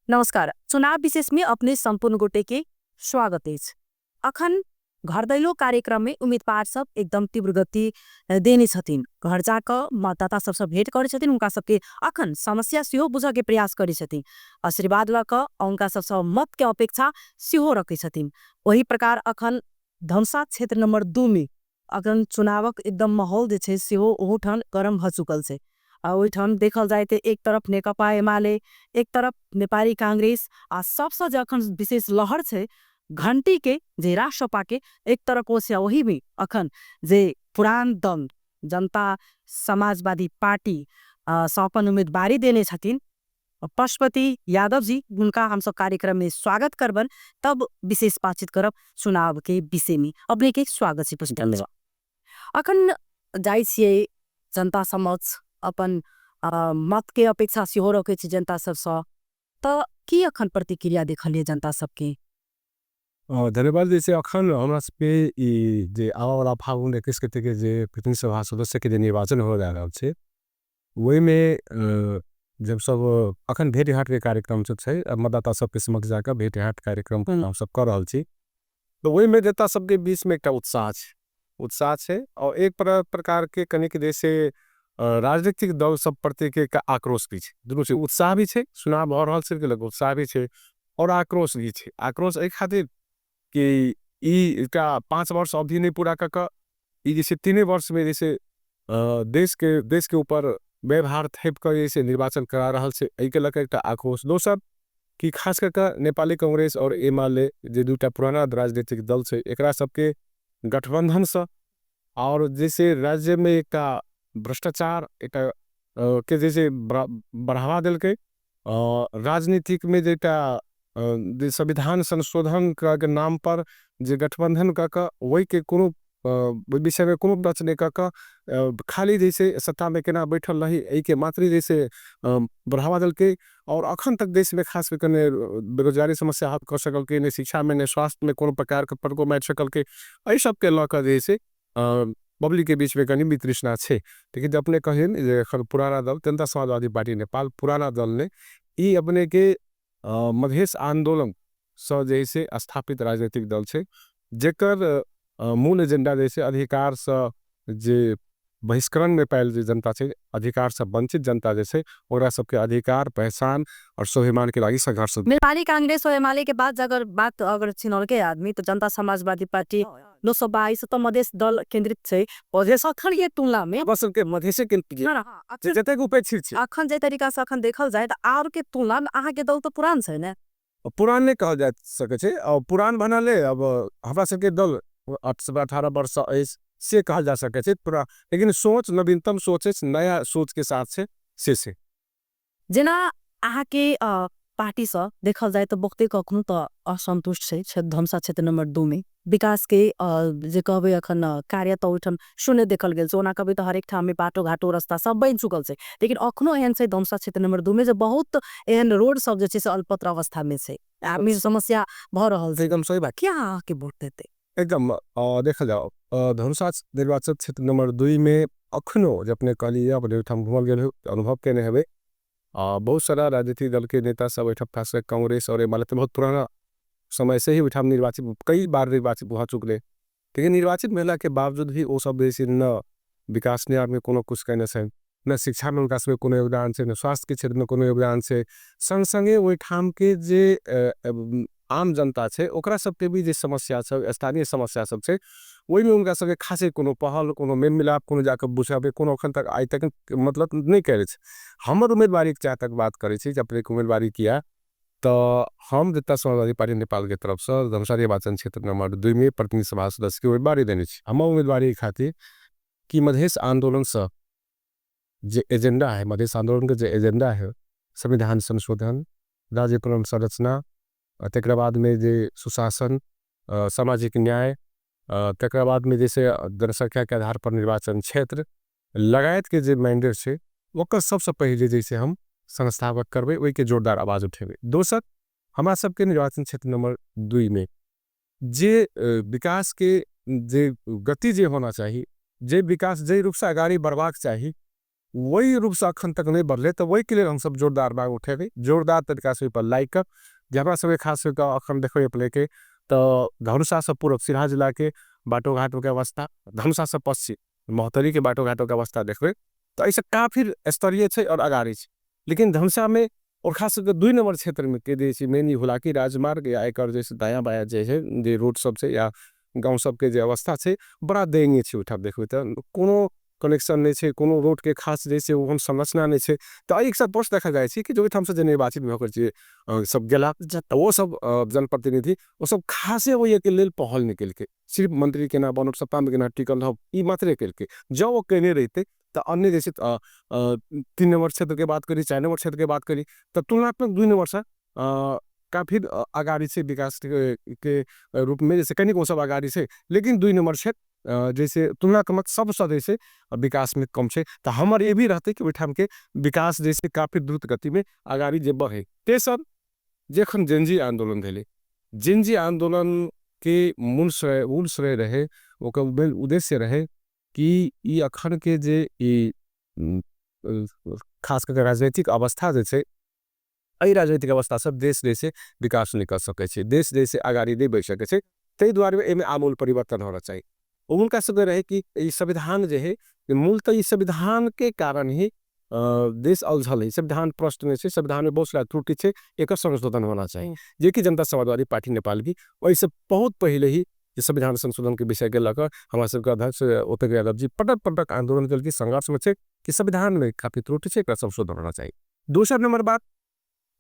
नमस्कार, चुनाव विशेष में अपने संपूर्ण गोटे के स्वागत अछि। अखन घर दैलो कार्यक्रम में उम्मीदवार सब एकदम तीव्र गति देने छथिन। घर जाकर मतदाता सबसे भेंट करे छथिन, उनका सबके अखन समस्या सेहो बुझे के प्रयास करे छथिन, आशीर्वाद ल क उनका सबसे मत के अपेक्षा सेहो रखे छथिन। वही प्रकार अखन धनुषा क्षेत्र नंबर 2 में अखन चुनावक एकदम माहौल जे छै सेहो ओहूठाम गरम भ चुकल छै। आ ओहिठाम देखल जाय त एक तरफ नेकपा एमाले, एक तरफ नेपाली कांग्रेस, आ सबसे जे अखन विशेष लहर छै घंटी के जे राष्ट्रसपा के एक तरफ ओ छै। वही में अखन जे पुरान दल जनता समाजवादी पार्टी से अपन उम्मीदवारी देने छथिन पशुपति यादव जी, उनका हम सब कार्यक्रम में स्वागत करबन, तब विशेष बातचीत करब चुनाव के विषय में। अपने के स्वागत छै पशुपति। धन्यवाद। अखन जाइ छियै जनता समक्ष, अपन मत के अपेक्षा सेहो रखे छी जनता सबसँ, त की अखन प्रतिक्रिया देखलियै जनता सबके? धन्यवाद। जैसे अखन हमरा सबके ई जे आबऽवला फागुन 21 गते के जे प्रतिनिधि सभा सदस्य के जे निर्वाचन हो जा रहल छै, ओहिमे जब सब अखन भेंटघाट के कार्यक्रम सब छै, मतदाता सबके समक्ष जाकऽ भेंटघाट कार्यक्रम हम सब कऽ रहल छी, तऽ ओहिमे जनता सबके बीच में एकटा उत्साह छै, उत्साह छै और एक प्रकार के कनिक जैसे राजनीतिक दल सब प्रति के एक आक्रोश भी छै। दुनू छै, उत्साह भी छै, चुनाव भऽ रहल छै, लेकिन उत्साह भी छै और आक्रोश भी छै। आक्रोश एहि खातिर कि ई एकटा 5 वर्ष अवधि नहि पूरा कऽ कऽ ई जे छै 3 वर्ष में जैसे देश के ऊपर व्यवहार थेप कऽ जैसे निर्वाचन करा रहल छै, एहिके लऽ कऽ एकटा आक्रोश। दोसर कि खास कऽ कऽ नेपाली कांग्रेस और एमाले जे दूटा पुराना राजनीतिक दल छै, एकरा सबके गठबंधनसँ और जैसे राज्य में एकटा भ्रष्टाचार एकटा के जैसे बढ़ावा देलकै, राजनीतिक में जेटा संविधान संशोधन के नाम पर जे गठबंधन कऽ कऽ ओहि के कोनो विषय में कोनो टच नहीं कऽ कऽ खाली जैसे सत्ता में केना बैठल रही एहि के मात्र जैसे बढ़ावा देलकै। और अखन तक देश में खास कर के बेरोजगारी समस्या हल कर सकलकै नहीं, शिक्षा में नहीं, स्वास्थ्य में कोनो प्रकार के फर्को मारि सकलकै। एहि सबके लऽ कऽ जैसे पब्लिक के बीच में कनि वितृष्णा छै। लेकिन जब अपने कहिन जे एखन पुराना दल जनता समाजवादी पार्टी नेपाल पुराना दल ने ई अपने के मधेश आंदोलन से जैसे स्थापित राजनीतिक दल छै, जेकर मूल एजेंडा जैसे अधिकार से जे बहिष्करण में पायल जे जनता छै, अधिकार से वंचित जनता जे छै, ओकरा सबके अधिकार, पहचान और स्वाभिमान के लागि संघर्ष। नेपाली कांग्रेस और एमाले के बाद अगर बात अगर छिनल के आदमी तो जनता समाजवादी पार्टी लोकसभा आई से तो मधेश दल केंद्रित छै। मधेश अखन के तुलना में बस के मधेशे केंद्रित ना, ना, हाँ, अखन जतेक उपेक्षित छै। अखन जे तरीका से अखन देखल जाय त आर के तुलना में अहाँ के दल तो पुरान छै ने? पुरान नहीं कहल जा सकै छै। और पुरान बनले अब हमरा सबके दल 18 वर्ष अछि से कहल जा सकै छै पूरा, लेकिन सोच नवीनतम सोच अछि, नया सोच के साथ छै से छै। जेना अहाँ के पार्टी से देखल जाय तो बहुते कखनो तो असंतुष्ट छै धनुषा क्षेत्र नंबर 2 में विकास के जे कहबै अखन कार्य तो ओहिठाम शून्य देखल गेल छै। ओना कहबै तो हरेक ठाम में बाटो घाटो रास्ता सब बनि चुकल छै, लेकिन अखनो एहन छै धनुषा क्षेत्र नंबर 2 में जे बहुत एहन रोड सब जे छै से अल्पत्र अवस्था में छै, आदमी समस्या भऽ रहल छै। एकदम सही बात। क्या अहाँ के वोट देतै? एकदम देखल जाओ, धनुषा निर्वाचन क्षेत्र नंबर 2 में अखनो जे अपने कहलियै, अपने ओहिठाम घुमल गेल हो, अनुभव केने हेबै, बहुत सारा राजनीतिक दल के नेता सब ओहिठाम, खास कर कांग्रेस और एमाले तो बहुत पुराना समय से ही ओहिठाम निर्वाचित, कई बार निर्वाचित भऽ चुकले, लेकिन निर्वाचित भेला के बावजूद भी ओ सब जैसे न विकास में कोनो कुछ केने छै, न शिक्षा में उनका सबके कोनो योगदान छै, न स्वास्थ्य के क्षेत्र में कोनो योगदान छै। संग संगे ओहिठाम के जे आम जनता छै ओकरा सबके भी जे समस्या छै, स्थानीय समस्या सब छै, ओहिमे उनका सबके खासे कोनो पहल, कोनो मेल मिलाप, कोनो जाके बुझाबे, कोनो अखन तक आइ तक मतलब नहीं करै छै। हमर उम्मीदवारी के जहाँ तक बात करै छी, जब अपने उम्मीदवारी किया तो हम जनता समाजवादी पार्टी नेपाल के तरफ से धनुषा निर्वाचन क्षेत्र नंबर 2 में प्रतिनिधि सभा सदस्य के उम्मीदवारी देने छी। हमर उम्मीदवारी खातिर कि मधेश आंदोलन से जे एजेंडा है, मधेश आंदोलन के जे एजेंडा है, संविधान संशोधन, राज्य पुनर्संरचना, तकरा बाद में जे सुशासन, सामाजिक न्याय, तकरा बाद में जैसे जनसंख्या के आधार पर निर्वाचन क्षेत्र लगायत के जे मैंडेट है, ओकर सबसे पहले जैसे हम संस्थागत करबै, ओहि के जोरदार आवाज उठेबै। दोसर, हमरा सबके निर्वाचन क्षेत्र नंबर 2 में जे विकास के जे गति जे होना चाहिए, जे विकास जे रूप से अगाड़ी बढ़बाक चाहिए, ओहि रूपसँ अखन तक नहि बढ़लै। तऽ ओहिके लेल हमसब जोरदार माँग उठेबै, जोरदार तरीकासँ ओहिपर लागि कऽ, जे हमरा सबके खास कऽ कऽ अखन देखबै अपनेके तऽ धनुषासँ पूरब सिरहा जिलाके बाटो घाटोके अवस्था, धनुषासँ पश्चिम महोत्तरीके बाटो घाटोके अवस्था देखबै तऽ एहिसँ काफी स्तरीय छै आओर अगाड़ी छै। लेकिन धनुषामे और खास करके 2 नंबर क्षेत्रमे के जे छै मेन हुलाकी राजमार्ग या एकर जे दायाँ बायाँ जे छै जे रोड सब छै या गाँव सबके जे अवस्था छै बड़ा दयनीय छै। ओहिठाम देखबै तऽ कोनो कनेक्शन नहि छै, कोनो रोडके खास जे छै ओहन संरचना नहि छै। तऽ एक साथ प्रश्न देखल जाइ छै कि ओहिठामसँ जे निर्वाचित भऽ कऽ जे सब गेला तऽ ओ सब जनप्रतिनिधि ओ सब खासे ओहिके लेल पहल नहि केलकै, सिर्फ मंत्री केना बनब, सत्तामे केना टिकल रहब, ई मात्रे केलकै। जँ ओ केने रहितै तऽ अन्य जैसे 3 नंबर क्षेत्रके बात करी, 4 नंबर क्षेत्रके बात करी तऽ तुलनात्मक 2 नंबरसँ काफी अगाड़ी छै विकास के रूपमे, जैसे कनिक ओ सब अगाड़ी छै, लेकिन 2 नंबर क्षेत्र जैसे तुलनात्मक सबसँ जैसे विकासमे कम छै। तऽ हमर ये भी रहतै कि ओहिठामके विकास जैसे काफी द्रुत गतिमे अगाड़ी जे बढ़े। तेसर, जखन जेनजी आन्दोलन भेलै, जेनजी आन्दोलनके मूल श्रेय रहे, ओकर उद्देश्य रहे कि ई अखन के जे ई खास करके राजनीतिक अवस्था जे छै, एहि राजनीतिक अवस्था सब देश जैसे विकास नहि कर सकै छै, देश जैसे अगाड़ी नहि बढ़ि सकै छै, ताहि दुआरे एहिमे आमूल परिवर्तन होना चाही। हुनका सबके रहे कि ई संविधान जे है, मूलतः ई संविधान के कारण ही देश अलझल है, संविधान प्रश्न में छै, संविधान में बहुत सारा त्रुटि छै, एकर संशोधन होना चाही, जे कि जनता समाजवादी पार्टी नेपाल भी ओहिसँ बहुत पहिले ही संविधान संशोधन के विषय के लऽ कऽ हमरा सबके अध्यक्ष उपेन्द्र यादव जी पटक पटक आंदोलन केलकै, संघर्ष में छै कि संविधान में काफी त्रुटि छै, एकरा संशोधन होना चाही। दोसर नंबर बात,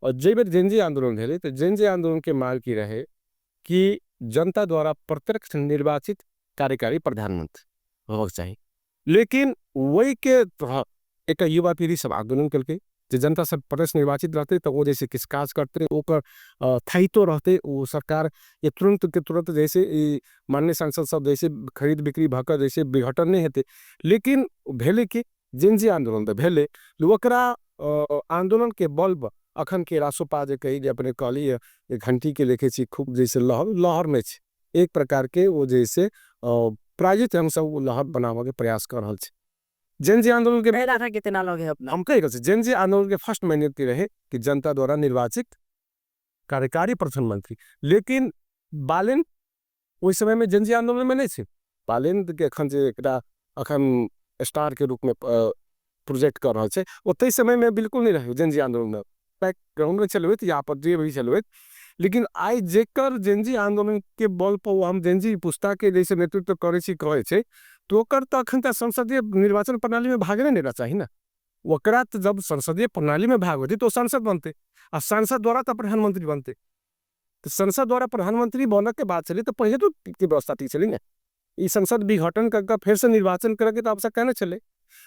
जै बेर जेनजी आंदोलन भेलै तऽ जेनजी आंदोलन के मांग की रहे कि जनता द्वारा प्रत्यक्ष निर्वाचित कार्यकारी प्रधानमंत्री होबाक चाही, लेकिन वही के एक युवा पीढ़ी सब आंदोलन केलकै जे जनता सब प्रत्यक्ष निर्वाचित रहतै तऽ ओ जैसे किछु काज करतै, ओकर थाइतो रहतै, ओ सरकार ये तुरंत के तुरंत जैसे माननीय सांसद सब जैसे खरीद बिक्री भऽ कऽ जैसे विघटन नहि हेतै। लेकिन भेलै कि जेनजी आंदोलन तऽ भेलै, ओकरा आंदोलन के बल्ब अखन के रासोपा जे कही जे अपने कहली घंटी के देखे छी खूब जैसे लहर लहर में छै, एक प्रकार के वो जैसे प्रायोजित हमसब ओ लहर बनाबऽ के प्रयास कर रहल छी। जेनजी आंदोलन के कितना लोग है अपना हम कहि रहल छी, जेनजी आंदोलन के फर्स्ट मैंडेट की रहे कि जनता द्वारा निर्वाचित कार्यकारी प्रधानमंत्री, लेकिन बालेन ओहि समय में जेनजी आंदोलन में नहीं छै। बालेन के अखन जे एकटा अखन स्टार के रूप में प्रोजेक्ट कर रहल छै, ओतहि समय में बिल्कुल नहीं रहे जेनजी आंदोलन में, बैकग्राउंड में चलबैत या पर जे भी चलबैत। लेकिन आइ जेकर जेनजी आंदोलन के बल पर हम जेनजी पुस्ता के जैसे नेतृत्व करै छी कहै छै, तो ओकर तऽ अखन तक संसदीय निर्वाचन प्रणाली में भाग नहीं लेना चाही ना। ओकरा तऽ जब संसदीय प्रणाली में भाग होतै तो सांसद बनते, आ सांसद द्वारा तऽ प्रधानमंत्री बनते, तो संसद द्वारा प्रधानमंत्री बनने के बाद चली तो पहले तो व्यवस्था ठीक चली ना। ई संसद विघटन करके फिर से निर्वाचन करके तो आवश्यकता नहीं चले,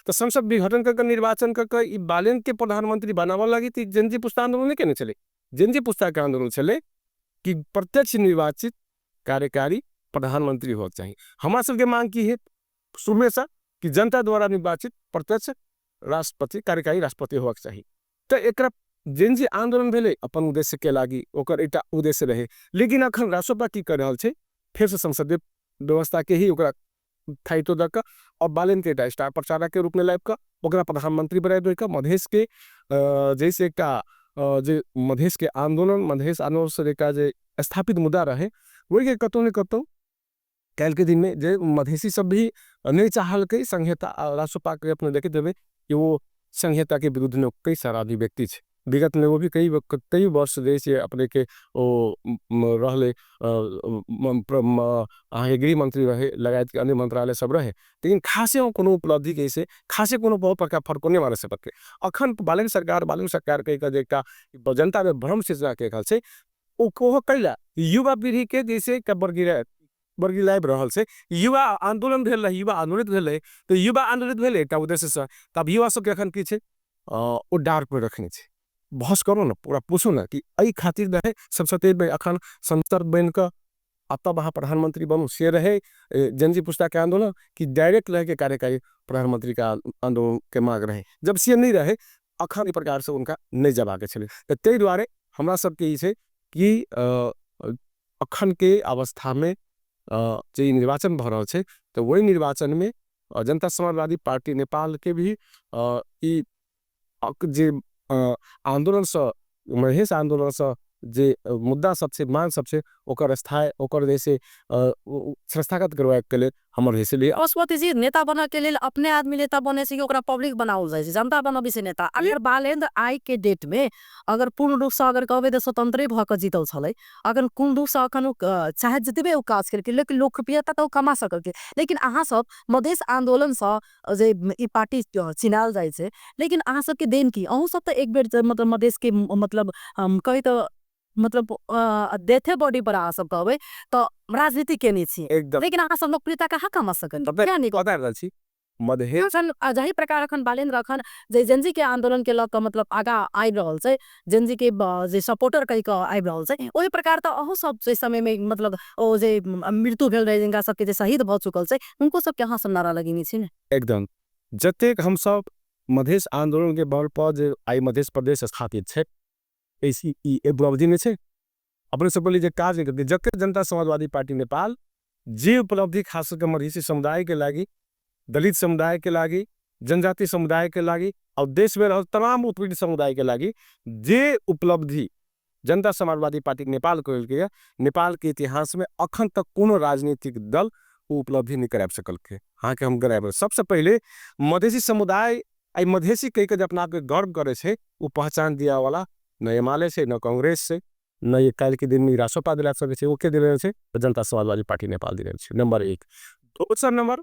तो संसद विघटन करके निर्वाचन करके ई बालेन के प्रधानमंत्री बनावे लगी तो जेनजी पुस्ता आंदोलन नहीं केने चले। जेनजी पुस्ता के आंदोलन चले कि प्रत्यक्ष निर्वाचित कार्यकारी प्रधानमंत्री होना चाहिए। हमारा सबके मांग की है शुरू से कि जनता द्वारा निर्वाचित प्रत्यक्ष राष्ट्रपति कार्यकारी राष्ट्रपति होना चाहिए। तो एक जेनजी आंदोलन भेलै अपन उद्देश्य के लागी, ओकर एकटा उद्देश्य रहे, लेकिन अखन रासोपा की कर रहल छै, फिर से संसदीय व्यवस्था के ही ओकरा थाइतो दऽ कऽ और बालेन के एकटा स्टार प्रचारक के रूप में लाबि कऽ ओकरा प्रधानमंत्री बनाबि दऽ कऽ मधेश के जैसे एकटा जे मधेश के आंदोलन, मधेश आंदोलन से एकटा जे स्थापित मुद्दा रहे ओहिके कतहु ने कतहु काल्हि के दिन में जे मधेसी सब भी नहीं चाहलकै संहिता, रासोपा के अपने देखैत हेबै कि वो संहिता के विरुद्ध में कई सारा भी व्यक्ति छै, विगत में वो भी कई कई वर्ष जैसे अपने के ओ रहले, अहाँके गृह मंत्री रहे, लगायत के अन्य मंत्रालय सब रहे, लेकिन खासे ओ कोनो उपलब्धि के से खासे कोनो बहुत बड़का फर्क नहीं मारे सकते। अखन बालेन सरकार, बालेन सरकार के एकटा जनता में भ्रम सृजना के रहल छै, ओ कोहो कैला युवा पीढ़ी के जैसे एकटा बर्गिलाबि रहल छै, युवा आंदोलन भेल रहे, युवा आंदोलित भेल रहे, तो युवा आंदोलित भेल एकटा उद्देश्य से, तब युवा सबके अखन की छै, ओ डार्क में रखने छै। बहस करू ने, पूरा पूछू ने कि एहि खातिर रहे संसदीय में अखन संसद बनि कऽ आ तब अहाँ प्रधानमंत्री बनू, से रहे जेनजी पुस्ता के आंदोलन कि डायरेक्ट रह के कार्यकारी प्रधानमंत्री का आंदोलन के मांग रहे। जब से नहीं रहे अखन एहि प्रकार से उनका नहीं जबाके छलै। तऽ ताहि दुआरे हमरा सबके ई छै कि अखन के अवस्था में जे निर्वाचन भऽ रहल छै तऽ ओहि निर्वाचन में जनता समाजवादी पार्टी नेपाल के भी ई जे आंदोलनसँ, मधेश आंदोलनसँ जे मुद्दा सब छै, मांग सब छै, ओकर स्थायी, ओकर जैसे संस्थागत करबाके लेल हमर जैसे लिए। पशुपति जी, नेता बनऽ के लेल अपने आदमी नेता बने छै कि ओकरा पब्लिक बनाओल जाइ छै, जनता बनबै छै नेता? अगर बालेन्द्र आइ के डेट में अगर पूर्ण रूप से अगर कहबै तऽ स्वतंत्रे भऽ कऽ जीतल छलै, अगर पूर्ण रूप से अखन ओ चाहे जतबे ओ काज केलकै, लेकिन लोकप्रियता तऽ ओ कमा सकलकै। लेकिन अहाँ सब मधेश आंदोलन से जे ई पार्टी चिनायल जाइ छै, लेकिन अहाँ सबके देन की? अहूँ सब तऽ एक बेर मतलब मधेश के मतलब कही तऽ मतलब डेथे बॉडी पर अहाँ सब कहबै तऽ राजनीति केने छी, लेकिन अहाँ सब लोकप्रियता कहाँ कमा सकल? किया नहीं बता रहल छी मधेश जाहि प्रकार अखन बालेन्द्र अखन जे जेनजी के आंदोलन के लऽ कऽ मतलब आगा आबि रहल छै, जेनजी के जे सपोर्टर कहि कऽ आबि रहल छै, ओहि प्रकार तऽ अहूँ सब जे समय में मतलब ओ जे मृत्यु भेल रहे, जिनका सबके जे शहीद भऽ चुकल छै, हुनको सबके अहाँ सब नारा लगेने छी ने? एकदम। जतेक हमसब मधेश आंदोलन के बल पर जे आइ मधेश प्रदेश स्थापित छै, ऐसी ई उपलब्धि नहि छै। अपने सब जे काज नहि, जतेक जनता समाजवादी पार्टी नेपाल जे उपलब्धि खास करके मधेसी समुदाय के लागि, दलित समुदाय के लागि, जनजाति समुदाय के लागि और देश में रहल तमाम उत्पीड़ित समुदाय के लागि जे उपलब्धि जनता समाजवादी पार्टी नेपाल करेलकै, नेपाल के इतिहास में अखन तक कोनो राजनीतिक दल वो उपलब्धि नहीं करा सकलकै। अहाँके हम गराब सबसे पहिले मधेसी समुदाय आई मधेसी कहि के जे अपना आपके गर्व करे छै, वो पहचान दिया वाला न एमाले छै, न कांग्रेस छै, न ये काल्हि के दिन में रासोपा दिला सकै छै, ओ के दिले छै जनता समाजवादी पार्टी नेपाल दिले छै। नंबर एक। दोसर नंबर,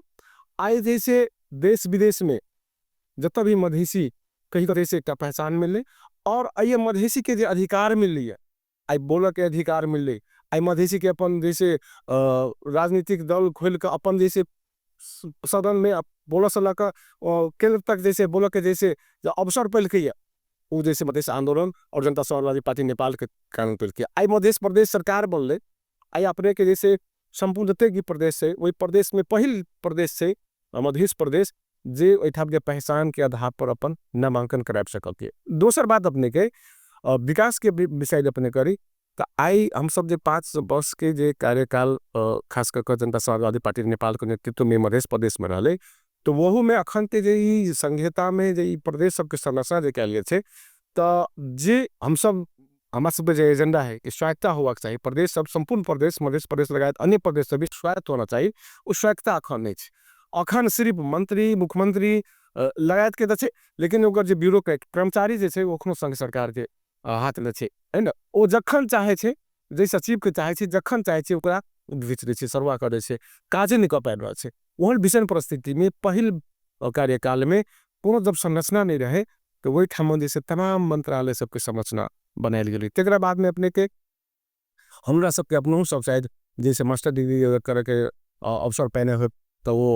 आइ जैसे देश विदेश में जतऽ भी मधेसी कहीं कहीं से एकटा पहचान मिललै और आइ मधेसी के जे अधिकार मिललै, आइ बोलऽ के अधिकार मिललै, आइ मधेसी के अपन जैसे राजनीतिक दल खोलि कऽ अपन जैसे सदन में बोलऽ से लऽ कऽ केंद्र तक जैसे बोलऽ के जैसे अवसर पैलकै, ओ जैसे मधेश आंदोलन और जनता समाजवादी पार्टी नेपाल के कारण पैलकै। आइ मधेश प्रदेश सरकार बनलै, आइ अपने के जैसे सम्पूर्ण जतेक भी प्रदेश छै ओहि प्रदेश में पहिल प्रदेश छै मधेश प्रदेश जे ओहिठाम के पहचान के आधार पर अपन नामांकन कराबि सकलकै। दोसर बात अपने के विकास के विषय अपने करी तऽ आइ हमसब जे 5 वर्ष के जे कार्यकाल खास कर के जनता समाजवादी पार्टी नेपाल के नेतृत्व में मधेश प्रदेश में रहलै, तो वहू में अखन के जे ई संहिता में जे ई प्रदेश सबके संरचना जे कयल गेल छै, तऽ जे हमसब हमरा सबके जे एजेंडा है कि स्वायत्तता होबाक चाही, प्रदेश सब सम्पूर्ण प्रदेश मधेश प्रदेश लगायत अन्य प्रदेश सब भी स्वायत्त होना चाही, ओ स्वायत्तता अखन नहि छै। अखन सिर्फ मंत्री मुख्यमंत्री लगायत के तऽ छै, लेकिन ओकर जे ब्यूरोक्रेट कर्मचारी जे छै ओ अखनो संघ सरकार के हाथ में छै, है ने? ओ जखन चाहे छै, जे सचिव के चाहे छै, जखन चाहे छै ओकरा घीच दै छै, सरुआ कऽ दै छै, काजे नहि कऽ पाबि रहल छै। ओहन भीषण परिस्थिति में पहिल कार्यकाल में कोनो जब संरचना नहि रहे तऽ ओहिठाम जे छै तमाम मंत्रालय सबके संरचना बनायल गेलै। तकरा बाद में अपने के हमरा सबके अपनहु सब शायद जैसे मास्टर डिग्री अगर करैके अवसर पाने हो तऽ वो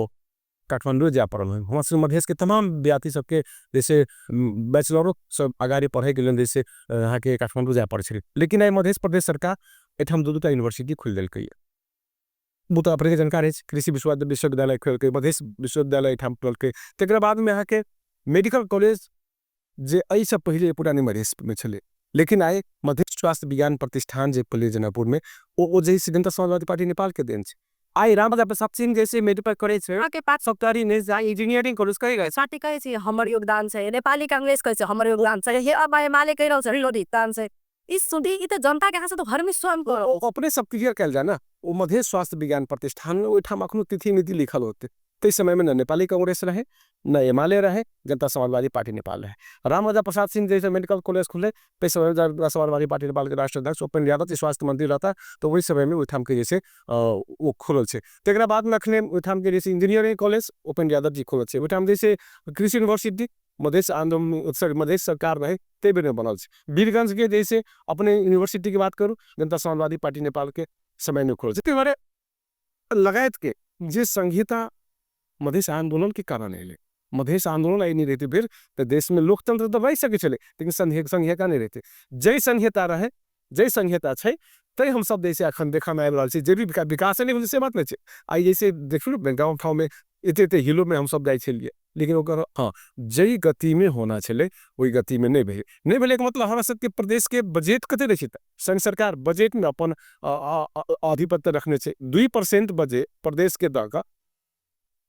काठमांडू जाय पड़ल है। हमरा सब मधेश के तमाम विद्यार्थी सबके जैसे बैचलरो सब अगाडि पढ़े के लेल जैसे अहाँके काठमांडू जाय पड़ै छलै, लेकिन आइ मधेश प्रदेश सरकार एहिठाम 2-2 टा यूनिवर्सिटी खोलि देलकै। ओ तऽ अपने के जानकारी अछि, कृषि विश्वविद्यालय खोलकै, मधेश विश्वविद्यालय एहिठाम खोलकै। तकरा बाद में अहाँके मेडिकल कॉलेज जे एहिसँ पहिले पूरा नहि मधेश में छलै, लेकिन आइ मधेश स्वास्थ्य विज्ञान प्रतिष्ठान जे खोललै जनकपुर में, ओ जे जनता समाजवादी पार्टी नेपाल के देन छै। आइ रामराजा प्रसाद सिंह जैसे मेडिकल कॉलेज छै, सरकारी नहि जाइ इंजीनियरिंग कॉलेज कहि रहल छै। पार्टी कहै छै हमर योगदान छै, नेपाली कांग्रेस कहै छै हमर योगदान छै, हे अब एमाले कहि रहल छै योगदान छै। ई सुधी ई तऽ जनता के हाथ से तो घर में स्वयं करो। अपने सब क्लियर कयल जाय ना। ओ मधेश स्वास्थ्य विज्ञान प्रतिष्ठान में ओहिठाम अखनो तिथि मिति लिखल होते, ताहि समय में न नेपाली कांग्रेस रहे न एमाले रहे, जनता समाजवादी पार्टी नेपाल रहे। रामराजा प्रसाद सिंह जैसे मेडिकल कॉलेज खुले ताहि समय में जनता समाजवादी पार्टी नेपाल के राष्ट्रीय अध्यक्ष उपेन्द्र यादव जी स्वास्थ्य मंत्री रहता, तो वही समय में ओहिठाम के जैसे ओ खुलल छै। तकरा बाद में अखने ओहिठाम के जैसे इंजीनियरिंग कॉलेज उपेन्द्र यादव जी खुलल छै, ओहिठाम जैसे कृषि यूनिवर्सिटी मधेश आंदोलन सॉरी मधेश सरकार रहे ताहि बेर में बनल छै। वीरगंज के जैसे अपने यूनिवर्सिटी के बात करू, जनता समाजवादी पार्टी नेपाल के समय में खुलल छै। ताहि दुआरे लगायत के जे संहिता मधेश आंदोलन के कारण एलै, मधेश आंदोलन आइ नहि रहितै फेर तऽ देश में लोकतंत्र तऽ रहि सकै छलै, लेकिन संहिता नहि रहितै। जै संहिता रहे, जै संहिता छै तै हमसब जैसे अखन देखऽ में आबि रहल छी जे भी विकास नहि भेलै से बात नहि छै। आइ जैसे देखियौ गाँव ठाउँ में एते एते हिलो में हमसब जाइ छलियै, लेकिन ओकर हँ जै गति में होना छलै ओहि गति में नहि भेलै। नहि भेलै के मतलब हमरा सबके प्रदेश के बजट कते रहै छै, संघ सरकार बजट में अपन आधिपत्य रखने छै, 2% बजट प्रदेश के दऽ कऽ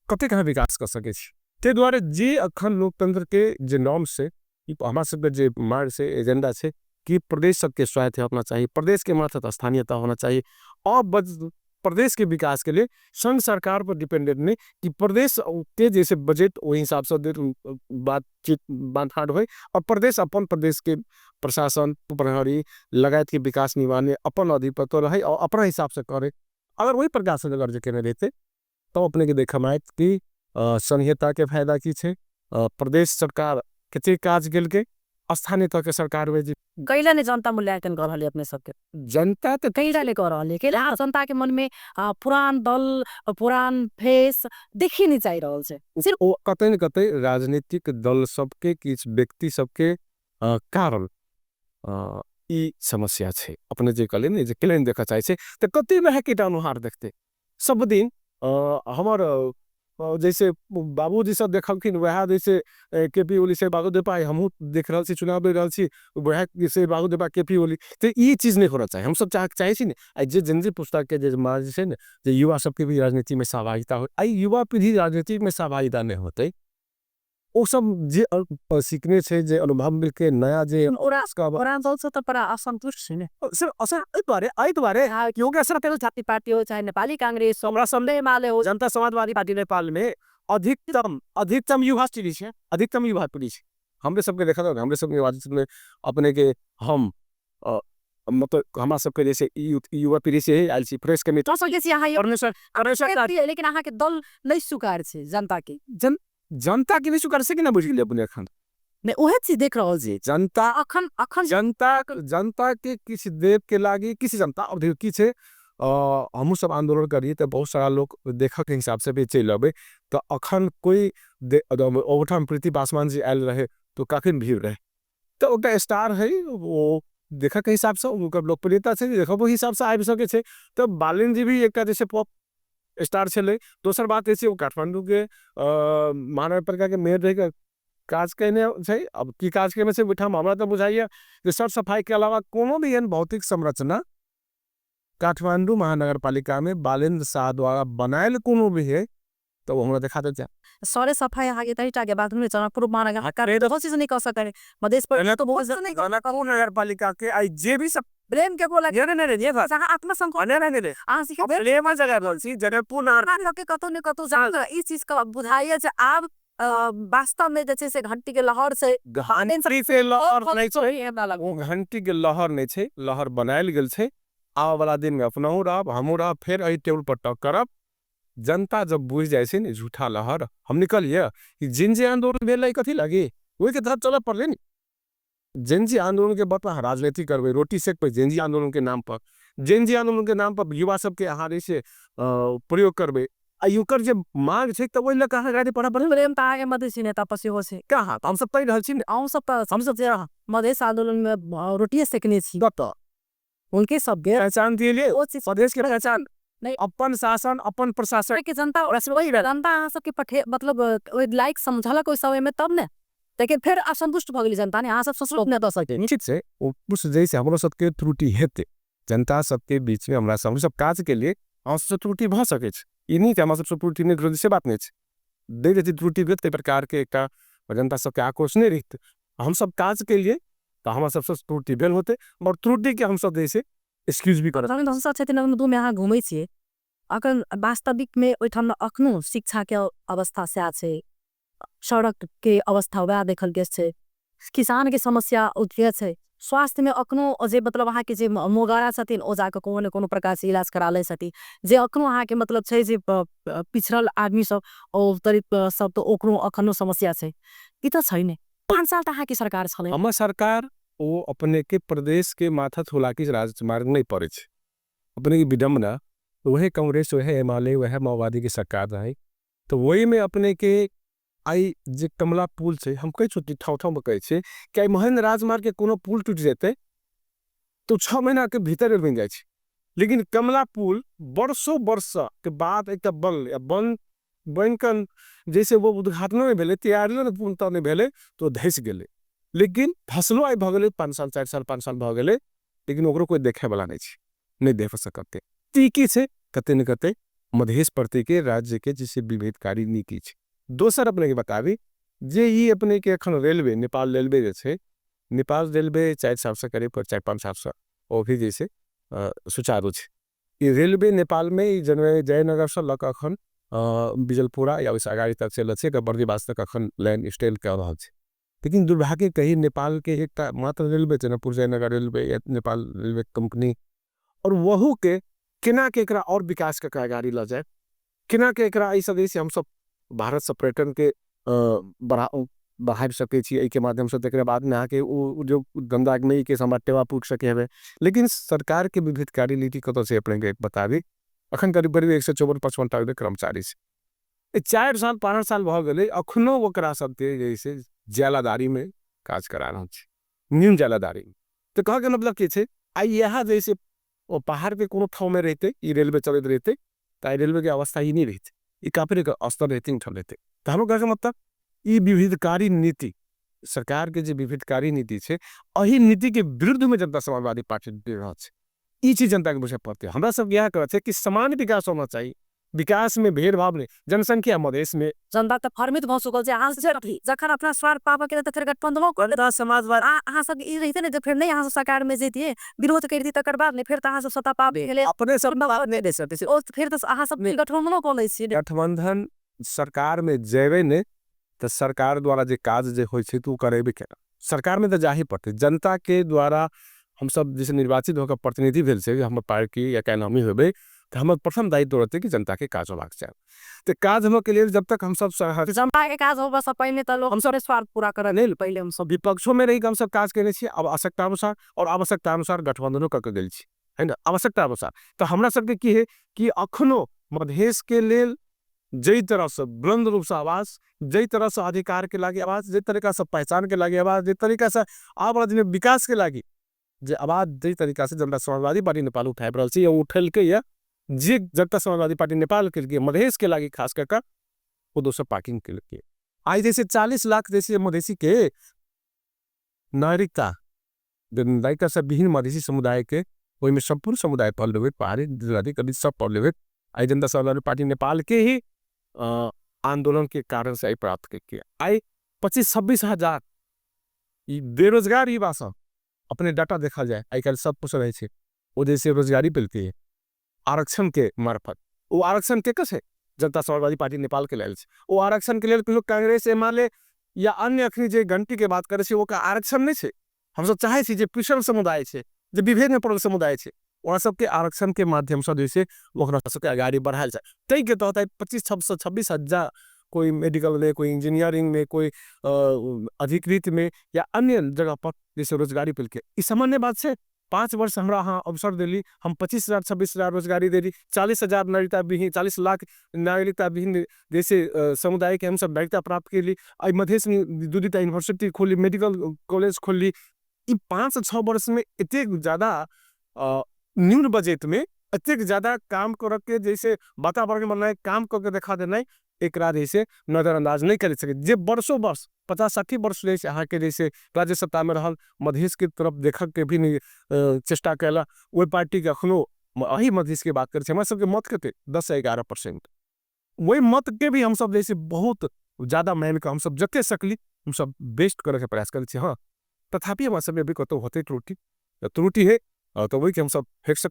कतेक अहाँ विकास कऽ सकै छी। ताहि दुआरे जे अखन लोकतंत्र के जे नॉर्म छै, ई हमरा सबके जे मार्ग छै, एजेंडा छै कि प्रदेश सबके स्वायत्त होना चाही, प्रदेश के मातहत स्थानीयता होना चाही और प्रदेश के विकास के लिए संघ सरकार पर डिपेंडेंट नहीं कि प्रदेश के जैसे बजट वही हिसाब से बातचीत बांटफाट होय और प्रदेश अपन प्रदेश के प्रशासन प्रहरी लगायत के विकास निर्माण में अपन अधिपत्य रहे और अपना हिसाब से करे। अगर वही प्रकार से अगर केने रहते तो अपने के देखा में आयत कि संहिता के फायदा की छै, प्रदेश सरकार कते काज गेल के स्थानीय तह के सरकार में जे कैला ने जनता मूल्यांकन कर रहल अपने सबके, जनता तो कैला ने कर रहल कैला जनता के मन में पुरान दल पुरान फेस देखि नहीं चाहि रहल छै। सिर्फ ओ कतै न कतै राजनीतिक दल सबके किछु व्यक्ति सबके कारण ई समस्या छै। अपने जे कहलियै ने जे केना देखऽ चाहै छै तऽ कते वएह कीटाणुहार देखतै सब दिन। हमर जैसे बाबूजी सब देखलखिन वएह जैसे के पी ओली से बाबू देपा हमहूँ देख रहल छी, चुनाव लड़ि रहल छी वएह से बाबू देपा के पी ओली, तऽ ई चीज नहि होना चाही। हमसब चाहै छी ने आ जे जेनजी पुस्ता के जे मार्ग छै ने जे युवा सबके भी राजनीति में सहभागिता हो, आ युवा पीढ़ी राजनीति में सहभागिता नहि होतै ओ सब जे सीखने छै जे अनुभव मिलके नया जे ओरा दल से तऽ बड़ा असंतुष्ट छै ने। एहि दुआरे जाति पार्टी हो चाहे नेपाली कांग्रेस हमरा सब एमाले हो, जनता समाजवादी पार्टी नेपाल में अधिकतम युवा पीढ़ी छै, अधिकतम युवा पीढ़ी छै। हमरे सबके देखा दो, हमरे सबके निर्वाचित में अपने के हम मतलब हमरा सबके जैसे युवा पीढ़ी से ही आयल छी प्रेस के मित्र। तो सकै छी अहाँ परमेश्वर लेकिन अहाँ के दल नहीं स्वीकार छै जनता के। जनता के नहीं स्वीकार से कि ना बुझि गेलियै अपने एखन? नहीं, उहे चीज देख रहल छी। जनता अखन अखन जनता के किछु देव के लागी किछु जनता अब देखियौ की छै, हमहूँ सब आंदोलन करिए तऽ बहुत सारा लोग देखऽ के हिसाब से भी चलि अबै, तऽ अखन कोई ओहिठाम प्रीति पासवान जी आयल रहे तो काफी भीड़ रहे, तऽ ओकरा स्टार है वो देखऽ के हिसाब से उनकर लोकप्रियता छै, देखऽ के हिसाब से आबि सकै छै। तऽ बालेन जी भी एकटा जैसे पॉप स्टार छलै। दोसर बात जे छै ओ काठमांडू के महानगरपालिका के मेयर रहि के काज केने छै। अब की काज केने छै ओहिठाम हमरा तऽ बुझाइया जे सर सफाई के अलावा कोनो भी एहन भौतिक संरचना काठमांडू महानगरपालिका में बालेन्द्र शाह द्वारा बनायल कोनो भी है तो वो हमरा देखा देते हैं। सरे सफाई आगे तरी टाके बाथरूम में जनकपुर महानगर बहुत चीज नहीं कर सकते मधेश पर तो बहुत नहीं। जनकपुर नगरपालिका के आई जे भी सब ब्लेम के बोला नहीं, नहीं, नहीं, नहीं, अहाँ आत्मसंकोच नहीं, नहीं, नहीं, नहीं। अहाँ सीखा ब्लेम आ जगह बोल छी, जनकपुर नगर के कतौ ने कतौ जा ई चीज के बुझाइए जे आब वास्तव में जे छै से घंटी के लहर छै। घंटी से लहर नहीं छै। हमरा लगै। ओ घंटी के लहर नहीं छै, लहर बनायल गेल छै। आबऽ वाला दिन में अपनहु रहब, हमहूँ रहब, फेर एहि टेबुल पर टक करब। जनता जब बुझि जाइ छै ने झूठा लहर, हम निकलिए कि जिन जे आंदोलन भेलै कथी लागी ओहिके तहत चलऽ पड़लै ने। जेनजी आंदोलन के बदला अहाँ राजनीति करबै, रोटी सेकबै जेनजी आंदोलन के नाम पर, जेनजी आंदोलन के नाम पर युवा सबके अहाँ जे छै प्रयोग करबै, आ ओकर जे मांग छै तऽ ओहि लऽ कऽ अहाँ गाड़ी पढ़ऽ पड़ै। प्रेम तऽ अहाँके मधेसी नेता पर सेहो छै। कहाँ? तऽ हमसब कहि रहल छी ने। अहूँ सब तऽ हमसब जे अहाँ मधेस आंदोलन में रोटिए सेकने छी। कतऽ? उनके सबके पहचान दिएलियै? ओ चीज मधेस के पहचान नहीं। अपन शासन अपन प्रशासन के जनता जनता अहाँ सबके पठे मतलब ओहि लायक समझलक ओहि समय में तब ने, लेकिन फेर असंतुष्ट भऽ गेलै जनता ने, अहाँ सब सोचलो नहि दऽ सकै। निश्चित छै, ओ कुछ जैसे हमरो सबके त्रुटि हेतै, जनता सबके बीच में हमरा सब, हम सब काज के लिए अहाँ सबसँ त्रुटि भऽ सकै छै। ई नहि कि हमरा सबसँ त्रुटि नहि भेल से बात नहि छै, दै रहै त्रुटि भेल ताहि प्रकारके एकटा जनता सबके आक्रोश नहि रहितै। हमसब काज के लिए तऽ हमरा सबसँ त्रुटि भेल होतै, मगर त्रुटिके हमसब जे छै एक्सक्यूज भी करब। तहन हमसब क्षेत्र नंबर 2 में अहाँ घुमै छियै, अखन वास्तविक में ओहिठाम अखनो शिक्षा के अवस्था सएह छै, सड़क के अवस्था वएह देखल गेल छै, किसान के समस्या ओतबे छै, स्वास्थ्य में अखनो जे मतलब अहाँके जे मोगरा छथिन ओ जाकऽ कोनो ने कोनो प्रकार से इलाज करा लै छथिन, जे अखनो अहाँके मतलब छै जे पिछड़ल आदमी सब ओ दलित सब तऽ ओकरो अखनो समस्या छै। ई तऽ छै ने। 5 साल तऽ अहाँके सरकार छलै। हमर सरकार ओ अपने के प्रदेश के माथा थोलाकी राजमार्ग नहीं पड़े छै। अपने की विडम्बना वह कांग्रेस वह एमाले वह माओवादी के सरकार रहे, तो वही में अपने के आई जे कमला पुल छै, हम कहै छी ठाउँ ठाउँ में कहै छी कि आई महेंद्र राजमार्ग के कोनो पुल टूटि जेतै तो 6 महीना के भीतर बनि जाइ छै, लेकिन कमला पुल वर्षों वर्ष के बाद एकटा बनलै, आ बनि कऽ जैसे वो उद्घाटनो नहि भेलै, तैयारियो नहि पूर्णतः नहि भेलै, तो धसि गेलै। लेकिन धसलो आइ भऽ गेलै 5 साल 4 साल 5 साल भऽ गेलै, लेकिन ओकरो कोइ देखैवला नहि छै, नहि देख सकतै। तऽ ई की छै, कतै ने कतै मधेश प्रतिके राज्यके जैसे विभेदकारी नीति छै। दोसर अपने के बताबी जे ई अपने के एखन रेलवे, नेपाल रेलवे जे छै, नेपाल रेलवे 4 सालसँ करीब 4-5 सालसँ ओ भी जे छै सुचारू छै। ई रेलवे नेपालमे ई जयनगरसँ लऽ कऽ अखन बिजलपुरा या ओहिसँ अगाडि तक चलि रहल छै। एकर बर्दिवास तक अखन लाइन स्टेल कऽ रहल छै। लेकिन दुर्भाग्य कही, नेपालके एकटा मात्र रेलवे जनकपुर जयनगर रेलवे या नेपाल रेलवे कम्पनी और वहू के केना के एकरा और विकास कऽ के अगाडि लऽ जाय, केना के एकरा एहिसँ जे हमसब भारतसँ पर्यटनके बढ़ा सकै छी एहिके माध्यमसँ, तकरा बादमे अहाँके ओ उद्योग धन्धामे के हमरा टेवा पुगि सकै हेबै। लेकिन सरकारके विविधकारी नीति कतऽ छै, अपनेके बताबी। अखन करीब करीब 154-55 टा कर्मचारी छै। 4 साल 5 साल भऽ गेलै, अखनो ओकरा सबके जे छै ज्यालादारीमे काज करा रहल छै, न्यून ज्यालादारी। तऽ कहऽके मतलब की छै, आइ इएह जे छै ओ पहाड़के कोनो ठाउँमे रहितै, ई रेलवे चलैत रहितै, तऽ आइ रेलवेके अवस्था ई नहि रहितै, ई काफी स्तर रहितै, उठल रहितै। तऽ हमर कहऽके मतलब ई विविधकारी नीति, सरकारके जे विविधकारी नीति छै, एहि नीतिके विरुद्धमे जनता समाजवादी पार्टी रहल छै। ई चीज जनताके बुझे पड़तै। हमरा सबके इएह कहै छै कि समान विकास होना चाही, विकासमे भेदभाव नहि। जनसंख्या मधेशमे जनता तऽ भ्रमित भऽ चुकल छै। अहाँ जखन अपना स्वार्थ पाबऽ के तऽ फेर गठबंधनो कर समाजवाद अहाँ सब ई रहिते ने जे फेर नहि अहाँ सब सरकार में जैतियै, विरोध करितियै, तकर बाद ने फेर तऽ अहाँ सब सत्ता पाबि गेलै। अपने सब नहि दे सकै छै। ओ फेर तऽ अहाँ सब गठबंधनो कऽ लै छियै। गठबंधन सरकार में जेबै ने तऽ सरकार द्वारा जे काज जे होइ छै तऽ ओ करेबे केना? सरकारमे तऽ जाही पड़तै। जनताके द्वारा हमसब जैसे निर्वाचित होकर प्रतिनिधि भेल छै, हमर पार्टी या काल्हि हमही होबै तऽ हमर प्रथम दायित्व रहतै कि जनताके काज होबाक चाही। तऽ काज होबऽके लेल जब तक हमसब जनता के काज होबऽ से पहिने तऽ लोग हमसब स्वार्थ पूरा करऽ नहि, पहिले हमसब विपक्षोमे रहि हमसब काज केने छी अब आवश्यकता अनुसार, और आवश्यकता अनुसार गठबंधनो कऽ के गेल छी है ने, आवश्यकता अनुसार। तऽ हमरा सबके की है कि अखनो मधेशके लेल जाहि तरहसँ बुलन्द रूपसँ आवाज, जाहि तरहसँ अधिकारके लागि आवाज, जाहि तरीकासँ पहचानके लागि आवाज, जाहि तरीकासँ आबवला दिनमे विकासके लागि जे आवाज, जाहि तरीकासँ जनता समाजवादी पार्टी नेपाल उठाबि रहल छै या उठेलकै या, जे जनता समाजवादी पार्टी नेपाल केलकै मधेशके लागि खास कऽ कऽ, ओ दोसर पार्टी केलकै। आइ जैसे 40 लाख जैसे मधेसी के नागरिकता, नागरिकता से विहीन मधेसी समुदाय के, ओहिमे सम्पूर्ण समुदाय पढ़ लेबै, पहाड़ी, दलित सब पढ़ लेबै, आइ जनता समाजवादी पार्टी नेपाल के ही आंदोलन के कारण से आई प्राप्त के आइ 25-26 हजार ई बेरोजगार युवा सब, अपने डाटा देखल जाय, आइ काल्हि सब कुछ रहै छै, ओ जैसे रोजगारी पेलकै आरक्षण के मार्फत। ओ आरक्षण के छै? जनता समाजवादी पार्टी नेपाल के लेल छै ओ आरक्षण के लेल। कोनो कांग्रेस, एमाले या अन्य अखनी जे घंटी के बात करै छै, ओकर आरक्षण नहि छै। हमसब चाहै छी जे पिछड़ल समुदाय छै, जे विभेद में पड़ल समुदाय छै, ओकरा सबके आरक्षण के माध्यमसँ जे छै ओकरा सबके अगाडि बढ़ायल जाय। ताहिके तहत आइ 25-26 हजार कोई मेडिकल में, कोई इंजीनियरिंग में, कोई अधिकृत में या अन्य जगह पर जैसे रोजगारी पेलकै। ई सामान्य बात छै? 5 वर्ष हमरा अहाँ अवसर देली, हम 25 हजार 26 हजार रोजगारी देली, 40 हजार नागरिकता विहीन, 40 लाख नागरिकता विहीन जैसे समुदाय के हमसब नागरिकता प्राप्त केली। एहि मधेश में दू दूटा यूनिवर्सिटी खोली, मेडिकल कॉलेज खोली। ई 5-6 वर्ष में एतेक ज्यादा न्यून बजट में एतेक ज्यादा काम करऽ के जैसे वातावरण बनाए काम करके देखा देनाइ, एकरा जैसे नजरअंदाज नहि कर सकै। जे वर्षों वर्ष, 50-60 वर्ष जैसे अहाँके जैसे राज्य सत्ता में रहल, मधेश के तरफ देखऽ के भी नहि चेष्टा कयलक, ओहि पार्टी के अखनो, अही मधेश के बात करै छी, हमरा सबके मत कते? 10 से 11%। ओहि मत के भी हमसब जैसे बहुत ज्यादा मानि कऽ हमसब जते सकली हमसब बेस्ट करऽ के प्रयास करै छी। हँ, तथापि हमरा सबमे भी कतहु होतै त्रुटि, त्रुटि है तऽ ओहिके हमसब फेर से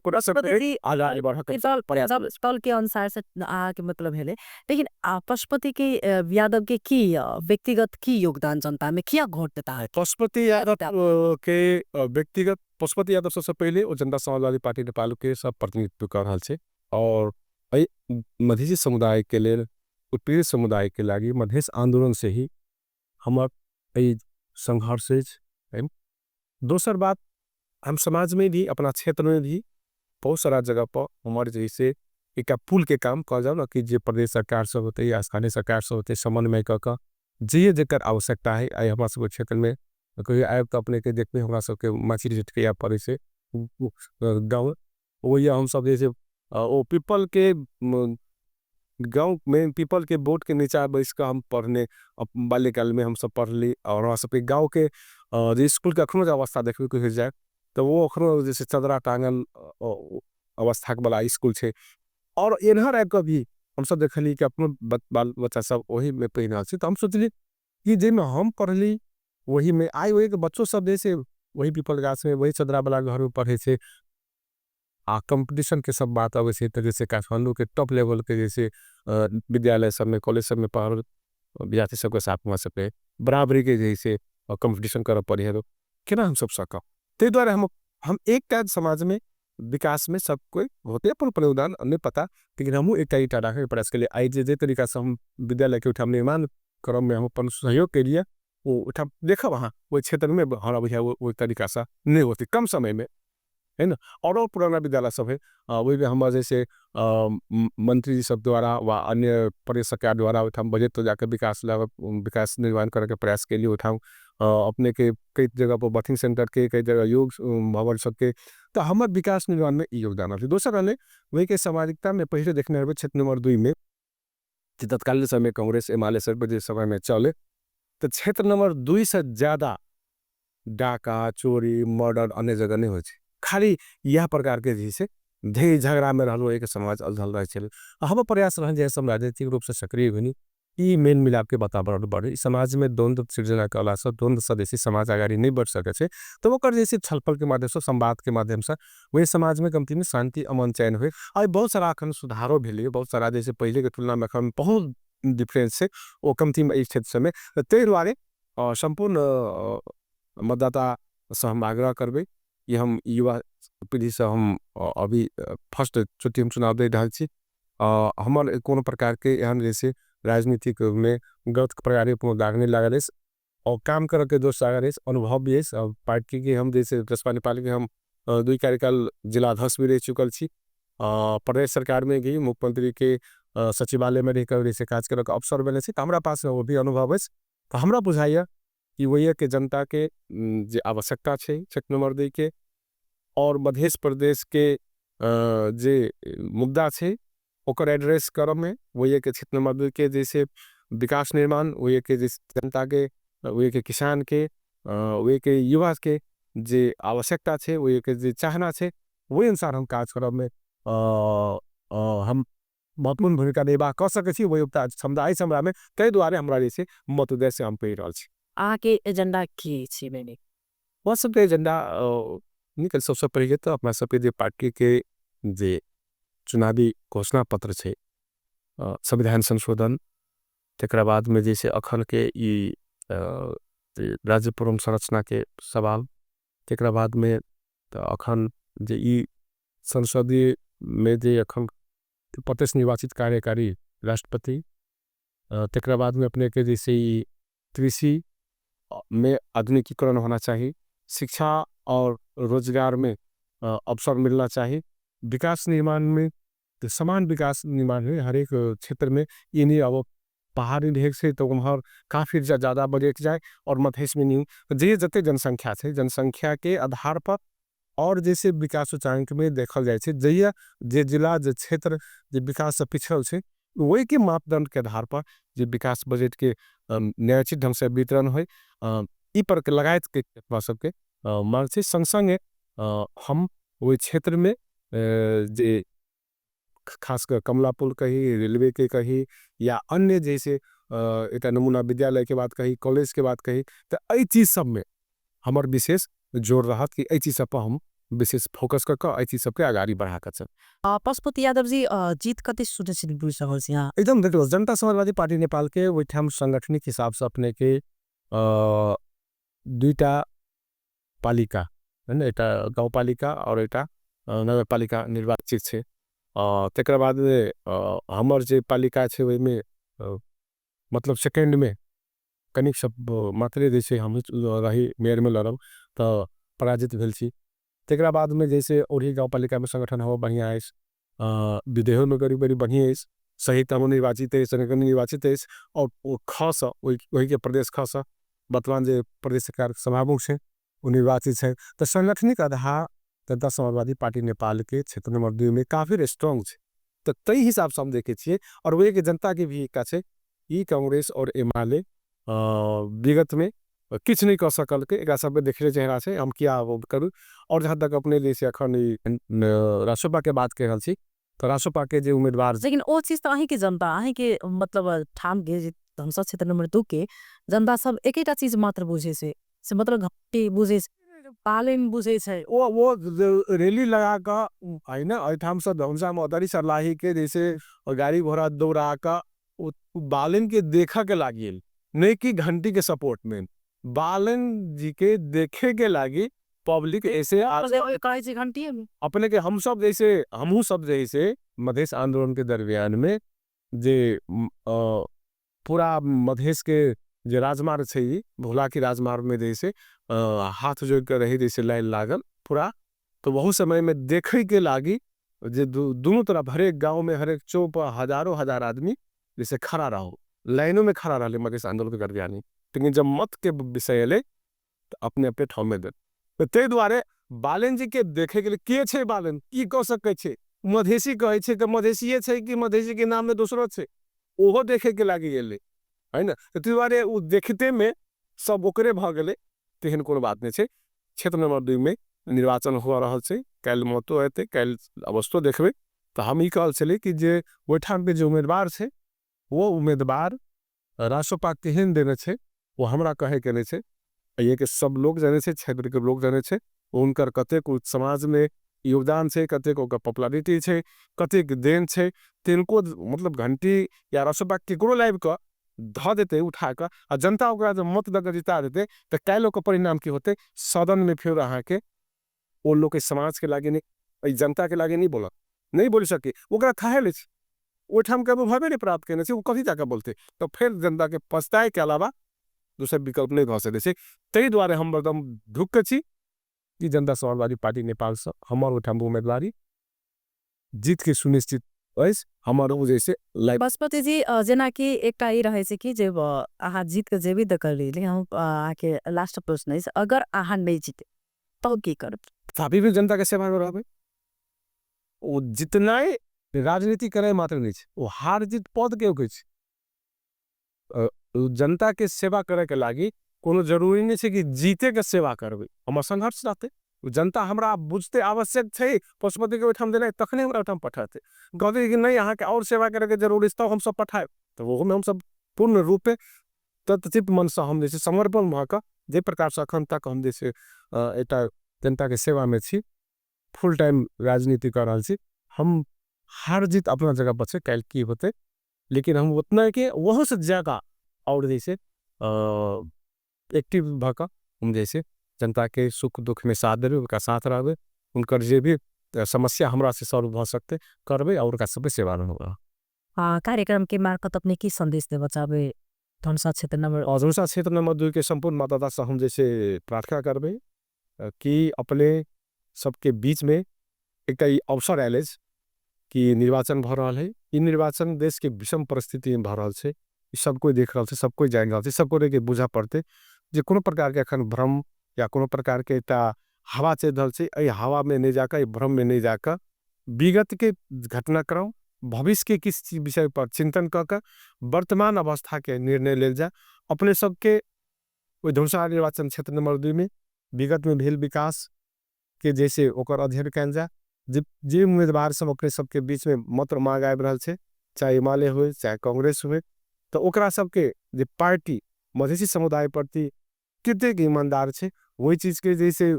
आगाड़ी बढ़ऽ के प्रयास। दल के अनुसार से अहाँके मतलब भेलै, लेकिन पशुपति के यादव के की व्यक्तिगत की योगदान जनता में किया वोट देता है? पशुपति यादव के व्यक्तिगत, पशुपति यादव सबसे पहिले ओ जनता समाजवादी पार्टी नेपाल के सब प्रतिनिधित्व कर रहल छै और एहि मधेसी समुदाय के लेल, उत्पीड़ित समुदाय के लागि मधेस आंदोलन से ही हमर एहि संघर्ष अछि। दोसर बात, हम समाज में भी, अपना क्षेत्र में भी बहुत सारा जगह पर हमर जैसे एक पुल के काम कहल जाओ न कि जे प्रदेश सरकार सब होते या स्थानीय सरकार सब होते, समन्वय कऽ कऽ जे जेकर आवश्यकता है। आइ हमरा सबके क्षेत्र में कहियो आबि तऽ अपने के देखबै, हमरा सबके माछी झटकैया पड़ै छै गाँव। वही हमसब जे छै ओ पीपल के गाँव में पीपल के बोट के नीचा बैस कऽ हम पढ़ने बाल्यकाल में हमसब पढ़ली। और हमरा सबके गाँव के जे स्कूल के अखनो जे अवस्था देखबै कहियो जाय तऽ ओ अखनो जैसे चदरा टांगल अवस्था वाला स्कूल छै। और एन्हर आबि कऽ भी हमसब देखली कि अपनो बाल बच्चा सब ओहिमे पढ़ि रहल छै। तऽ हम सोचली कि जाहिमे हम पढ़ली ओहिमे आइ ओहिके बच्चो सब जे छै वही पीपल गाछमे वही चदरावला घरमे पढ़ै छै। आ कम्पटिशन के सब बात अबै छै तऽ जैसे काठमाण्डूके टॉप लेवलके जैसे विद्यालय सबमे कॉलेज सबमे पढ़ल विद्यार्थी सबके साथ वहाँ सबके बराबरीके जैसे कम्पटिशन करऽ पड़ै है, केना हमसब सकब? ताहि दुआरे हम एकटा समाजमे विकासमे सब कोइ होते अपन अपन योगदान नहि पता, लेकिन हमहूँ एकटा ईंटा राखैके प्रयास केलियै। आइ जे जे तरीकासँ हम विद्यालयके ओहिठाम निर्माण क्रममे हम अपन सहयोग केलियै, ओ ओहिठाम देखब अहाँ ओहि क्षेत्रमे हमरा बुझाइए ओहि तरीकासँ नहि होतै कम समयमे, है ने। आओरो पुराना विद्यालय सब है, ओहिमे हमर जैसे मंत्री सब द्वारा वा अन्य प्रदेश सरकार द्वारा ओहिठाम बजट जाके विकास विकास निर्माण करैके प्रयास केलियै। ओहिठाम अपनेके कई जगह पर बर्थिंग सेंटरके, कई जगह योग भवन सबके, तऽ हमर विकास निर्माणमे ई योगदान रहलै। दोसर रहलै वहीके सामाजिकतामे पहिले देखने हेबै क्षेत्र नंबर 2 मे तत्कालीन समय कांग्रेस एमाले सब जे समयमे चले, तऽ क्षेत्र नंबर 2 से ज्यादा डाका चोरी मर्डर अन्य जगह नहि होइ छै। खाली इएह प्रकारके जे छै ढेर झगड़ामे रहल, एक समाज अलझल रहै छलै। हमर प्रयास रहल जे हम राजनीतिक रूपसँ सक्रिय बनी, ई मेल मिलापके वातावरण बढ़े। समाजमे द्वन्द्व सिर्जना कयलासँ, द्वन्द्वसँ बेसी समाज अगाडि नहि बढ़ि सकै छै। तऽ ओकर जे छै छलफलके माध्यमसँ, संवादके माध्यमसँ ओहि समाजमे कम्तीमे शान्ति अमन चैन होइ। आइ बहुत सारा एखन सुधारो भेलै, बहुत सारा जैसे पहिलेके तुलनामे एखन बहुत डिफरेंस छै ओ कम्तीमे एहि क्षेत्र सबमे। ताहि दुआरे सम्पूर्ण मतदातासँ हम आग्रह करबै कि हम युवा पीढ़ीसँ हम अभी फर्स्ट चोटि हम चुनाव दे रहल छी। हमर कोनो प्रकारके एहन जैसे राजनीतिकमे गलत प्रकारके कोनो दाग नहि लागल अछि, आओर काम करैके जोश लागल अछि, अनुभव भी अछि। पार्टीके हम जैसे जसपा नेपालके हम 2 कार्यकाल जिलाध्यक्ष भी रहि चुकल छी। प्रदेश सरकारमे भी मुख्यमंत्रीके सचिवालयमे रहिके जैसे काज करैके अवसर मिलै छै, तऽ हमरा पास ओ भी अनुभव अछि। तऽ हमरा बुझाइए कि वहीके जनताके जे आवश्यकता छै क्षेत्र नंबर 2 के और मध्य प्रदेशके जे मुद्दा छै ओकर एड्रेस करऽमे, वहीके क्षेत्र नंबर 2 के जैसे विकास निर्माण, वहीके जनताके, वहीके किसानके, वहीके युवाके जे आवश्यकता छै, वहीके जे चाहना छै, ओहि अनुसार हम काज करऽमे हम महत्वपूर्ण भूमिका निर्वाह कऽ सकै छी। ओहि क्षमता अछि हमरामे, ताहि दुआरे हमरा जे छै मत उद्देश्य हम कहि रहल छी। अहाँके एजेंडा की छै? हमरा सबके एजेंडा निकल सबसँ पहिले तऽ अपना सबके जे पार्टीके जे चुनावी घोषणा पत्र छै, संविधान संशोधन, तकरा बादमे जे छै अखन के ई राज्य पुनः संरचना के सवाल, तकरा बादमे अखन जे ई संसदीय में जे अखन प्रत्यक्ष निर्वाचित कार्यकारी राष्ट्रपति, तकरा बादमे अपने के जैसे ई कृषि में आधुनिकीकरण होना चाहिए, शिक्षा और रोजगार में अवसर मिलना चाहिए, विकास निर्माण में समान विकास निर्माण में हरेक क्षेत्र में ये नहीं अब पहाड़ी ढेर से तो उम्हर काफी ज़्यादा बजट जाए और मधेश में नहीं, जे जते जनसंख्या छै जनसंख्या के आधार पर और जैसे विकास सूचांक में देखल जाए छै जहिया जे जिला जे क्षेत्र जे विकास से पिछड़ल छै वही के मापदंड के आधार पर जे विकास बजट के न्यायोचित ढंग से वितरण होय, ई पर लगायत के अपना सबके मांग छै। संग संगे हम ओहि क्षेत्र में जे खासकर कमला पुल कही, रेलवे के कही या अन्य जैसे एक नमूना विद्यालय के बात कही, कॉलेज के बात कही, तो एहि चीज सब में हमर विशेष जोर रहत कि एहि चीज सब पर हम विशेष फोकस करके एहि चीज सबके अगाडि बढ़ा के चल। पशुपति यादव जी, जीत कति सुनिश्चित बुझ सकल छी अहाँ? एकदम देखियौ, जनता समाजवादी पार्टी नेपाल के ओहिठाम सांगठनिक हिसाब से अपने के दुईटा पालिका, है न, एकटा गाउँपालिका और एकटा नगरपालिका निर्वाचित छै। तकरा बाद हमर जे पालिका छै ओहिमे मतलब सेकेंड में कनिक सब मात्रे जैसे हम रही मेयर में लड़ल तऽ पराजित भेल छी। तकरा बाद में जैसे ओही गाउँपालिका में संगठन हो बढ़िया अछि, विदेहो में करीब करीब बढ़िया अछि, सही तमो निर्वाचित अछि, संगठन निर्वाचित अछि और ओ खस वही के प्रदेश खस वर्तमान जे प्रदेश सरकार सभामुख छै ओ निर्वाचित छै। तऽ सांगठनिक आधार जनता समाजवादी पार्टी नेपाल के क्षेत्र नंबर 2 में काफी स्ट्रॉन्ग छै, तऽ ताहि हिसाब से हम देखे छियै। और वही के जनता के भी एकटा छै ई कांग्रेस और एमाले विगत में किछु नहि कऽ सकल के एकरा सबके देखले चेहरा छै, हम किया करू। और जहाँ तक अपने जैसे अखन रासोपा के बात कह रहल छी तऽ रासोपा के जे उम्मीदवार, लेकिन ओ चीज तऽ अहींके जनता, अहींके मतलब ठाम के धनुषा क्षेत्र नंबर 2 के जनता सब एकेटा चीज मात्र बुझे छै, से मतलब घंटी बुझे छै, पालन बुझे छै। वो रैली लगा कऽ है ना, एहिठाम से धनुषा महोत्तरी सर्लाही के जैसे गाड़ी घोड़ा दौड़ा कऽ बालन के देखा के लागी, नहीं कि घंटी के सपोर्ट में, बालन जी के देखे के लागी पब्लिक ऐसे घंटी में। अपने के हम सब जैसे, हमहू सब जैसे मधेश आंदोलन के दरमियान में जे पूरा मधेश के जे राजमार्ग छै, भोला के राजमार्ग में जैसे हाथ जोड़ कर रहे जैसे लाइन लागल पूरा, तो बहुत समय में देखे के लागी जे दोनों तरफ हरेक गांव में हरेक चौक पर हजारों हजार आदमी जैसे खड़ा रहो, लाइनों में खड़ा रहे मधेश आंदोलन के दरमियान। लेकिन जब मत के विषय एले तो अपने अपने ठाव में दे, तो ते दुआरे बालन जी के देखे के लिए के छे बालन की कह सके छे, मधेशी कहे छे तो मधेशीए छे कि मधेशी के नाम में दोसरो छे, ओहो देखे के लागी गेले है ना। तो ते दुआरे उ देखते में सब ओकरे भ गेले, तेहन कोनो बात नहीं छे। क्षेत्र नंबर 2 में निर्वाचन हो रहल छे, काल्हि महत्व हेतै, काल्हि अवस्थो देखबै। तो हम ई कहल छली कि जे ओहिठाम के जे उम्मीदवार छे वो उम्मीदवार रासोपा केहन देने छे वो हमरा कहे के नहीं छे, ये के सब लोग जाने छे, क्षेत्र के लोग जाने छे, उनकर कतेक समाज में योगदान छे, कतेक ओकर पॉपुलैरिटी छे, कतेक देन छे, तिनको मतलब घंटी या रासोपा केकरो लाइव क ध देते उठा क आ जनता ओकरा जब मत दऽ के जिता देते तऽ काल्हि ओकर परिणाम की होते, सदन में फिर अहाँके ओ लोग के समाज के लागे नहीं, एहि जनता के लागे नहीं बोलत, नहीं बोल सके, ओकरा थाहे लै छै, ओहिठाम के अनुभवे नहीं प्राप्त केने छै, ओ कथी जाके बोलते, तऽ फेर जनता के पछताए के अलावा दोसर विकल्प नहीं भऽ सकै छै। ताहि दुआरे हम एकदम ढुक के छी कि जनता समाजवादी पार्टी नेपाल से हमर ओहिठाम उम्मीदवारी जीत के सुनिश्चित अछि, हमर ओ जैसे लाइफ। पशुपति जी, जेना कि एकटा ई रहै छै कि जे अहाँ जीत के जेबी तऽ करली, लेकिन हम अहाँके लास्ट प्रश्न अछि, अगर अहाँ नहीं जीते तब की करब? तभी भी जनता के सेवा में रहबै। ओ जितनाइ राजनीति करे मात्र नहीं छै, ओ हार जीत पद के होकै छै। जनता के सेवा करे के लागी कोनो जरूरी नहीं छै कि जीते के सेवा करबै, हमर संघर्ष रहतै, जनता हमरा बुझते आवश्यक छै पशुपति के ओहिठाम देनाइ तखने हमरा ओहिठाम पठाते, कहतै कि नहीं अहाँके और सेवा करे के जरूरी छै तब हमसब पठायब, तऽ ओहोमे हमसब पूर्ण रूपे तत्चित मनसँ हम जे छै समर्पण भऽ कऽ जे प्रकारसँ अखन तक हम जे छै एकटा जनता के सेवा में छी, फुल टाइम राजनीति कऽ रहल छी, हम हार जीत अपना जगह पर छै, काल्हि की होतै, लेकिन हम उतना के वहाँ से ज्यादा और जैसे एक्टिव भऽ कऽ हम जैसे जनता के सुख दुख में साथ देबै, उनका साथ रहबै, उनकर जे भी समस्या हमरा से सॉल्व भऽ सकतै करबै और उनका सबके सेवा रहबै। कार्यक्रम के मार्फत अपने की संदेश देबऽ चाहबै धनुषा क्षेत्र नंबर? धनुषा क्षेत्र नंबर 2 के संपूर्ण मतदाता से हम जैसे प्रार्थना करबै कि अपने सबके बीच में एकटा ई अवसर आयल अछि कि निर्वाचन भऽ रहल है, ई निर्वाचन देश के विषम परिस्थिति में भऽ रहल छै, ई सब कोइ देख रहल छै, सब कोइ जानि रहल छै, सब कोइ के बुझऽ पड़तै जे कोनो प्रकार के अखन भ्रम या कोनो प्रकार के एकटा हवा चलि रहल छै, एहि हवा में नहि जाकऽ, एहि भ्रम में नहि जाकऽ विगत के घटनाक्रम भविष्य के किस विषय पर चिंतन कऽ कऽ वर्तमान अवस्था के निर्णय लेल जाय। अपने सबके ओहि धनुषा निर्वाचन क्षेत्र नंबर 2 में विगत में भेल विकास के जैसे ओकर अध्ययन कयल जाय, जे उम्मीदवार सब अपने सबके बीच में मत मांग आबि रहल छै, चाहे एमाले होय चाहे कांग्रेस होय, तऽ ओकरा सबके जे पार्टी मधेसी समुदाय प्रति कतेक ईमानदार छै ओहि चीज के जैसे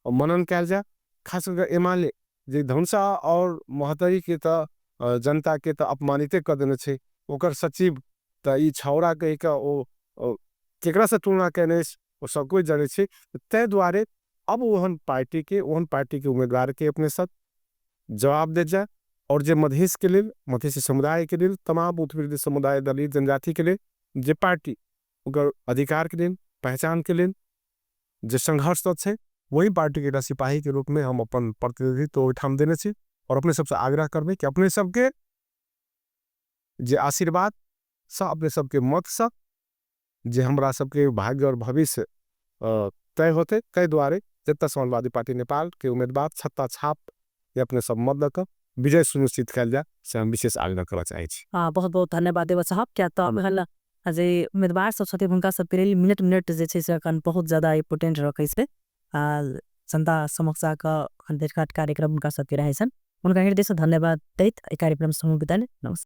मनन कयल जाय। खास करके एमाले जे धनुषा और महोत्तरी के तऽ जनता के तऽ अपमानिते कऽ देने छै, ओकर सचिव तऽ ई छौड़ा कहि कऽ ओ केकरा से तुलना केने अछि ओ सब कोइ जानै छै। ताहि दुआरे अब ओहन पार्टी के उम्मीदवार के अपने सब जवाब दे जाय और जे मधेश के लेल, मधेसी समुदाय के लेल, तमाम उत्पीड़ित समुदाय दलित जनजाति के लेल जे पार्टी ओकर अधिकार के लेल, पहचान के लेल जे संघर्षरत छै वही पार्टी के एकटा सिपाही के रूप में हम अपन प्रतिनिधित्व ओहिठाम देने छी। और अपने सबसे आग्रह करबै कि अपने सबके जे आशीर्वाद सँ, अपने सबके मत सँ जे हमरा सबके भाग्य और भविष्य तय होते, ताहि दुआरे जनता समाजवादी पार्टी नेपाल के उम्मीदवार छत्ता छाप के अपने सब मत दऽ कऽ विजय सुनिश्चित कयल जाय, से हम विशेष आग्रह करऽ चाहै छी। बहुत बहुत धन्यवाद देबऽ चाहब, किया तऽ एखन जे उम्मीदवार सब छथिन हुनका सबके लेल मिनट मिनट जे छै से एखन बहुत ज्यादा इम्पोर्टेंट रखै छै, जनता समक्ष जाकऽ एखन भेटघाट कार्यक्रम हुनका सबके रहै छनि। हुनका हृदय से धन्यवाद दैत एहि कार्यक्रम से बिदा। नमस्कार।